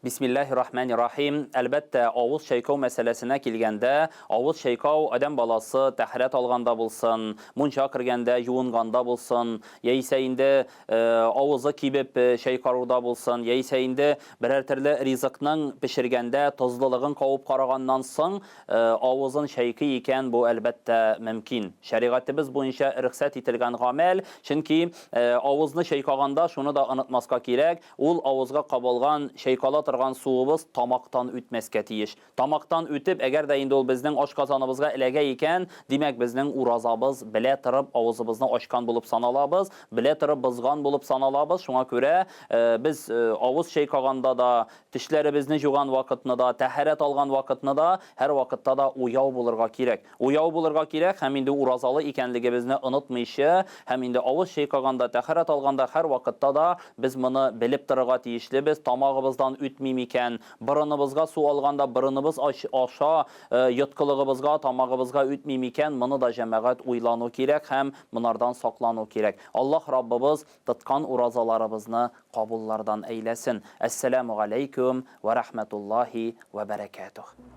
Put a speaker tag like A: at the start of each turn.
A: Бисмиллаһи рахмани рахим. Әлбәттә, авыз чайкау мәсьәләсенә килгәндә, авыз чайкау адәм баласы тәһарәт алганда булсын, мунча кергәндә, юынганда булсын, яисә инде авызы кибеп чайкаруда булсын, яисә инде берәр төрле ризыкның пешергәндә тозлылыгын кабып караганнан соң авызын чайкый икән, бу, әлбәттә, мөмкин. Шәригатебез буенча рөхсәт ителгән гамәл, чөнки авызны чайкаганда шуны да онытмаска кирәк, ул авызга кабылган, чайкала торган суыбыз тамактан үтмәскә тиеш. Тамактан үтеп, әгәр дә инде ул безнең ашказаныбызга эләгә икән, димәк, безнең уразабыз белә торып авызыбызны ачкан булып саналабыз, белә торып бозган булып саналабыз. Шуңа күрә без авыз чайкаганда да, Тешләребезне җуган вакытны да, тәһарәт алган вакытны да, һәрвакытта да уяу булырга кирәк. Уяу булырга кирәк һәм инде уразалы икәнлегебезне онытмыйча, һәм инде авыз чайкаганда, тәһарәт алганда һәрвакытта да без моны белеп торырга тиешлебез, тамагыбыздан үтми микән, борыныбызга су алганда борыныбыз аша йоткылыгыбызга, тамагыбызга үтми микән, моны да, җәмәгать, уйлану кирәк һәм монардан саклану кирәк. Аллаһ Раббыбыз Тоткан уразаларыбызны кабуллардан әйләсен. Әссәләмү галәйкүм вә рәхмәтуллаһи вә бәрәкәтүһ.